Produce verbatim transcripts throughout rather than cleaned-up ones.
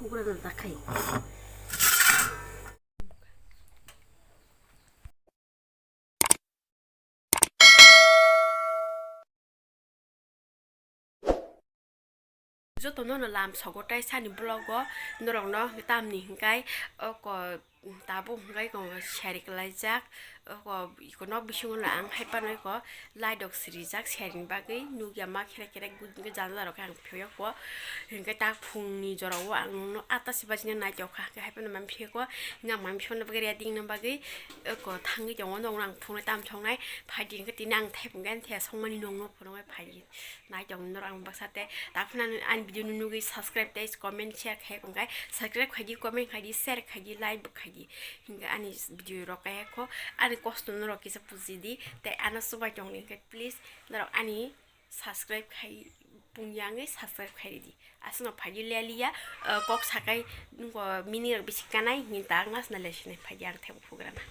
Kukurano takhai. Jotono no lam sogo tai sani vlog o norok no tamni hinkai oko tabuk hinkai tongo seri kwlaijak oko iko nok bisingo no ang hai phano iko light rok sirijak seri ni bagwi nukya ma khere khere janala rok khe ang phiyo ko hinkai tak phungni jora o ang nokno ata si bajina nai tokha hinkai hai phano mami phiyo ko hinka mami phano bagwi ready wngna bagwi oko thangwi tongo nokno ang phunuknai tam thoknai phaidi hinkai tini ang thaiphung khe thia songmani nokno phunuknai phaidi. Nai tong norok ang baksa tei tak phano ani video no nugwi subscribe tei comment share khai kong kai subscribe khai di comment khai di share khai di like bo khai di hinga ani video rok kaya kho ani kosto norok kisa puji di tei ano subai tong ni khe please norok ani subscribe khai pung yangwi subscribe khai di aswk no phai di lelia kok sakai mini rok bisi kanai hinta ang nasna lesini phai di ang thebo phugrana.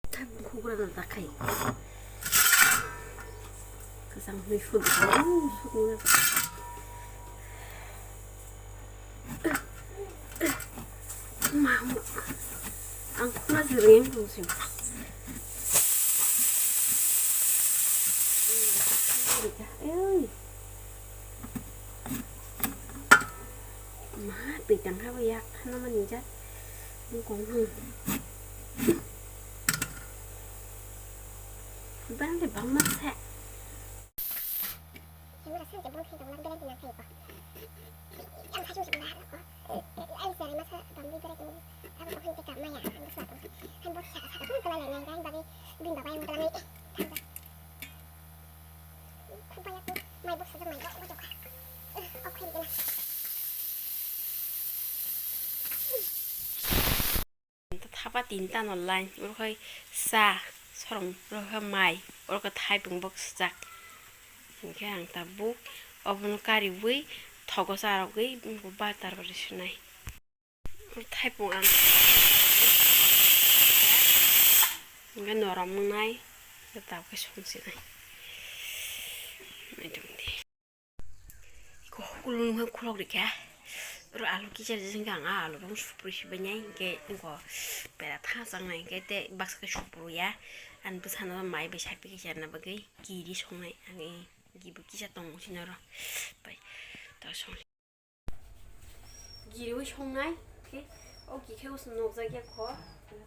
Bukhuk rana takhai. Kasang hwnwi sut, sut nang. Ma, ma. Ang khuna jwrwng tong sing. Ei. Ma, twi tang kha bo yak khana mani jat. Bukong hwn. Bang de bang ma se. Camera sir je bon khai dong, beren tinang khai ko. Ang sa jung si bula ko. Ang sari masa dam di beren tinang. Abo ko hente ka maya, ang sa ko. Han bot sa sa ko kala le nai rai bagi bin babai mo kala nai. Thang. Khubaya ko mai bot sa mai ko ko ka. Okhai dina. Thapa tinta no line, oro khai sa, sorong, oro khai mai, oro khai thaipung bok sijak. Hinkhe ang tabuk obono kariui thogo charogwi butter bai sunai. Oro thaipung ang hinkhe norom wngnai, tabuk khe songsinai. Naitongdi. Iko hukulu nungkha khulok rikha. Oro alu kisa rijak ang a alu rok supri sibainai hinkhe iko pera tha changnai hinkhe tei baksa khe supru ya. Ani bwsano mai bai sapikhe serna bagwi giri songnai ang gibo kisa tongo sini oro bai ta song. Giriwi songnai khe o gikhe nukjak ya kho.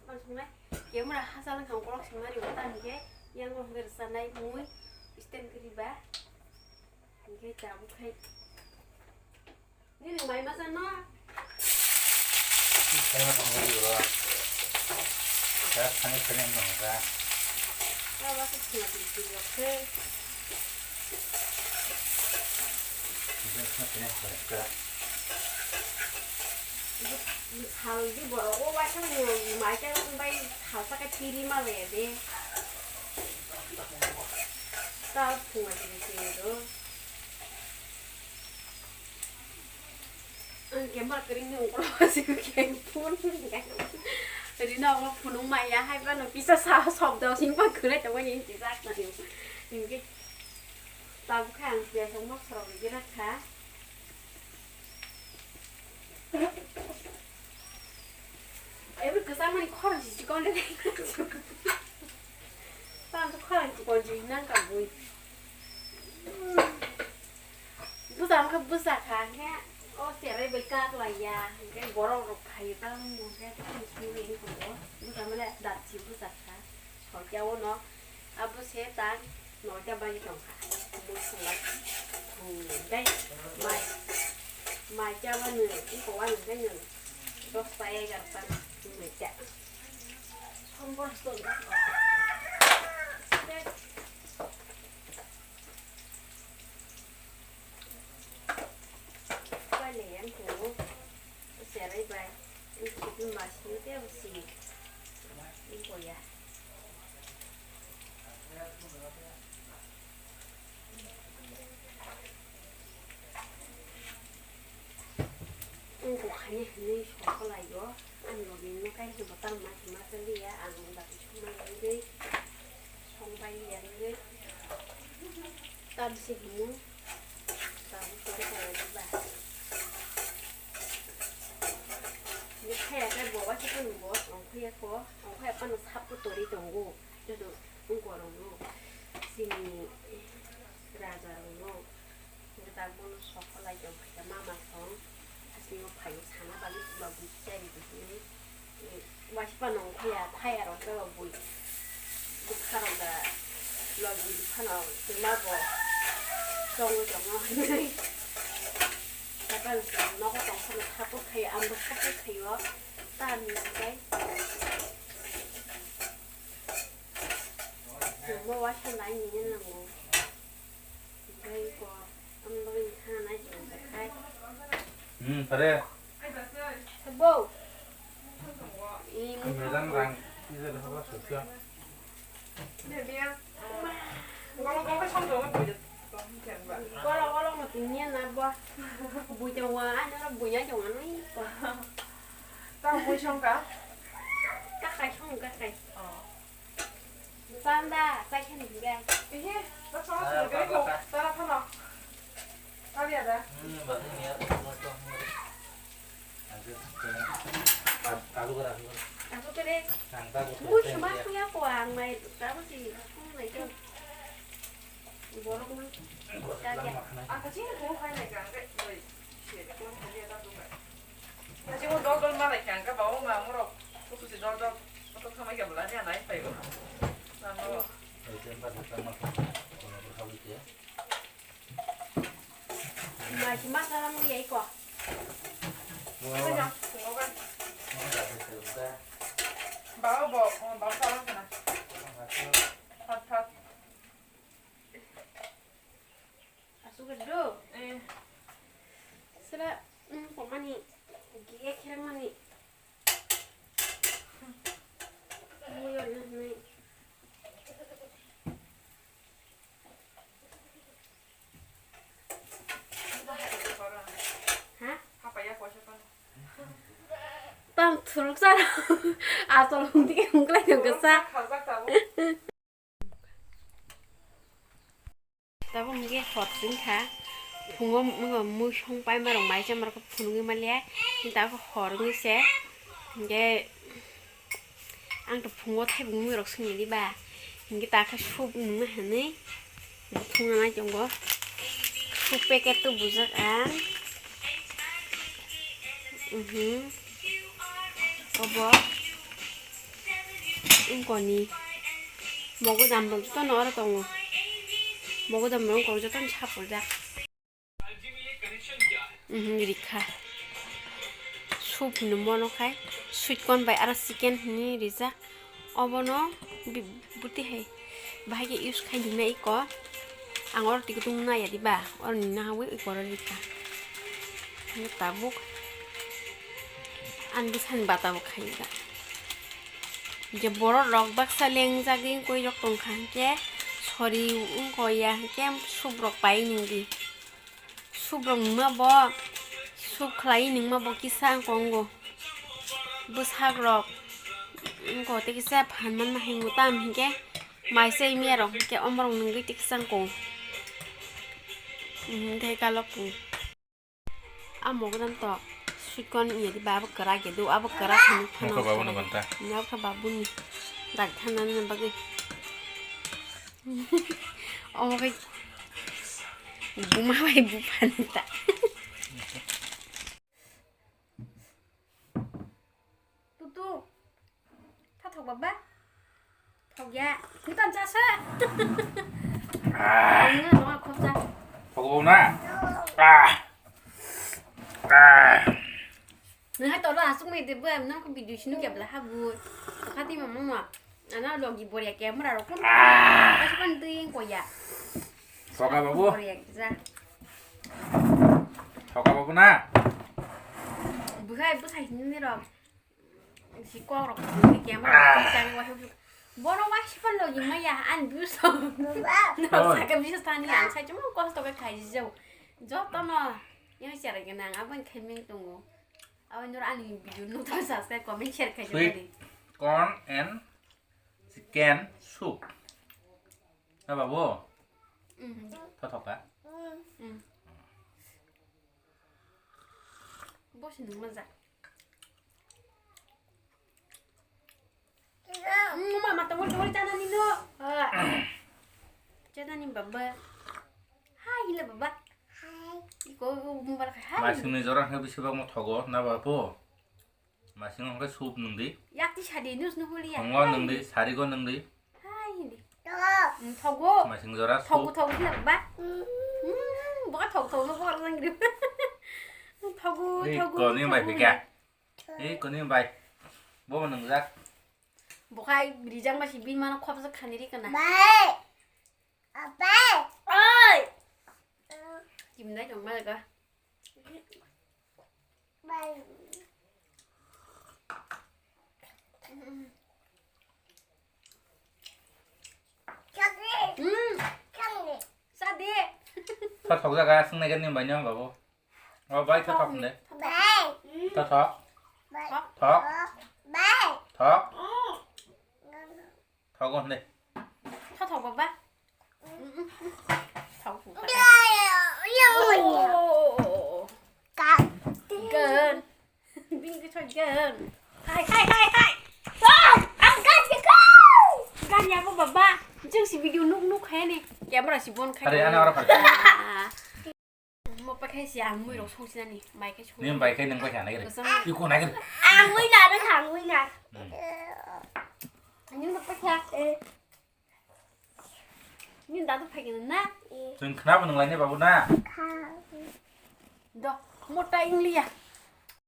Songnai kemura hachal wngkha ukolok sima ri utan hinkhe yang rok hinkhe rwchanai mui stand kwrwi ba. Hinkhe tabuk khai. Nini mai masa no? Saya tanggal dulu lah. Saya tanya kalian dong, ya. Saya masuk cuma di sini, oke. Ini cuma kalian, ya. Haldi borok o waisa ni mai khe bai halsa khe tiri ma le de. Ta phunga tiri tiri do. Ang camera kering ni ungkolo si keng phun. Rina ungkolo phunung maya hai ba no kisa sa sobdo sing pa kure to ni kisa na ni. Ni ke ta bu kha ang ya song mok sorok ni rakha. Ebri kwchangmani khorang si chikon de. Tamo khorang chikon si nang ka bui. Busa khe busa kha khe o cherai bai kak lai ya. Khe borok rok phai ta mo khe tamo sini ko. Busa male dat si busa kha. Sokya o no. Abo se ta noita bai tongkha. Mui songbai. Thung dai. Mai. Mai cha wa nung. Iko wa nung dai nung. Dos ta egar ta. Mai cha. Sombor song. Pai le yang ko. Serai bai. Ini kita masih itu apa sih? Ini ko ya. Ang kok khainai hinwi sokolaio, ang logi no kaisa bottle ma se ma chaliya, ang dati songmani wngwi songbai ya wngwi tamsi hinwi tabuk tongwi tongo ba. Boss ongkhuya ko, ongkhuya phano sap ko tori tongo. Joto ungkorokno, chini rajarokno, hwnkhe tabukno sok kholai tongkha mama song, aswk phaio sana bagwi vlog di chari di hinwi. Waisa phano ongkhuya, phai aro khe bui bwkharok da vlog di phano twma bo chongwi tongo hinwi. Hapan nogo tongphano support khaio, angbo support khaio, tamni hwnkhe. Mo waisa nai nini nango. Hwnkhe ko, ang bagwi thana nai chwng khai. Hmm, pare. Bo. Ini medan rang, ini dah apa susah. Golo golo song dong, bu de. Golo golo mo tini na bo. Bu jong wa, ano bu ya jong ano. Tang bu song ka? Ka kai song ka kai. Oh. Panda, sai khe ni gai. Ehe, ta sama sini gari ko, tara phano. Tari ada. Hmm, baru ni ya, semua tu. Aduh, aduh, aduh. Aku kere. Tangta aku. Bu cuma aku ya ko ang mai, kamu sih, aku mai jong. Borok mang. Kaya. Aku sini ko hai nai ka, ngai, ngai. Sini ko hai ya, tak buka. Hachi mo dol dol malai kha, hwnkhe babu ma morok kususi dol dol. Moto khamai khe bwlani anai phaibo. Nangno. Mai si ma salam ni ai ko. Babu bo, babu salam kana. Thot thot. Asuk do. Eh. Sila, mm, komani, giga kherang mani. Muyo na ni. Ha? Tam thuruk sa. Asol hum dik hum klai jong kesa. Tabuk hwnkhe hor chwng kha, phungo wngkha muisung paima rok mai chama rok phunugwi manliya, tabuk hor wngwi se hwnkhe ang to phungo thaibo mui rok swngya diba, hwnkhe takhe soup nungna hinwi thungna nai tongo, soup packet to bujak ang, mhm, obo. Wngkoni. Mogo dam rok jotono oro tongo. Mogo dam rok wngkha jotono sapuljak. Mhm, rikha. Soup hinwi bono khai. Sweet corn bai aro chicken hinwi rijak. Obono bi-, buti hai. Bahai khe use khai nini iko. Ang oro twi kutung naya diba. Oro nini nahawi iko oro rikha. Tabuk. Ang bwsani bata bo khai da. Je borok rok baksa lengjagwi wngkoi rok tongkha hinkhe sori wngkoi ya hinkhe soup rok pai nungdi. Soup rok nungma bo soup khlai nungma bo kisa wngkong go. Bwsak rok wngkha tei kisa phan manma hingo tam hinkhe mai se miya rok hinkhe omorok nungwi tei kisa wngkong. Hinkhe kalok pung. A mogodam to sikon iya di babo kwrak ya do, abo kwrak hinwi phano. Nokha babu ni banta. Nokha babu ni dak thanani bagwi. Omo khai buma bai buphani ta. Tutu. Tha thok baba. Thok ya. Ni tan cha sa. Ah. Ni na ma khop cha. Thok bau na. Ah. Ah. Ni hai to la asuk mai de ba na ko video sinu kya bla ha bu. Khati ma ma. Ana logi boria camera ro kun. Ah. Asuk kan ding ko ya. Thoka babu. Boria ja. Thoka babu na. Buhai bu sai ni ro. Si kok rok ni camera rok twi chari wa huk. Bono wa si pan logi maya an bu so. No saka bisa tani an sai chuma kosto ka khai jau. Joto no yang chara gana abang khai ming tongo. Abang nur ani video no to subscribe comment share khai. Sweet corn and chicken soup. Ha babu. Mhm. Tho thoka. Mm. Bo sini maja. Mm, mama, tongol, tongol, chana ni no. Ah. Chana ni baba. Hai, hile baba. Hai. Iko, iko, mobile khai. Hai. Masingni jora khe bisi bagmo thogo, na ba po? Masing hwnkhe soup nwng di. Yakti sadi, nus nuhuli ya. Tongo nwng di, sarigo nwng di. Hai, hindi. Mm, thogo. Masing jora thogo, soup. Thogo, hile baba. Mm, boka thogo, thogo, boka rang grip. Thogo, thogo, koni bai thogo. Phika. Ei, koni bai. Bo nungjak. Bokhai rijak ma si bini mano khopjak khani ri kana. Bai. Apai. Oi. Kimdai tong ma ga. Bai. Chakri. Hmm. Chakri. Sadi. Sa thok jaga sung nai gani bai nyang babu. O bai, tha thok de. Bai. Tha thok. Bai. Thok. Bai. Thok. Thok on de. Tha thok baba. Thok. Bai. Oh, oh, oh, oh. Ka. Gan. Bini khe thok gan. Hai, hai, hai, hai. Wow, ang gan khe kau. Gan ya bo baba. Jeng si video nuk nuk hai ni. Camera si bon khai. Are, ana ora khai. Ah. Mo pakai si ang mui rok song sinani, mai kai song. Nim bai kai nang bai kana gere. Kosong. Iko na gere. Ang mui na, ang mui na. Hmm. Ani no pakai. Ni dadu pakai na. Tun khna bo nang lai ne babu na. Do, mota ingliya.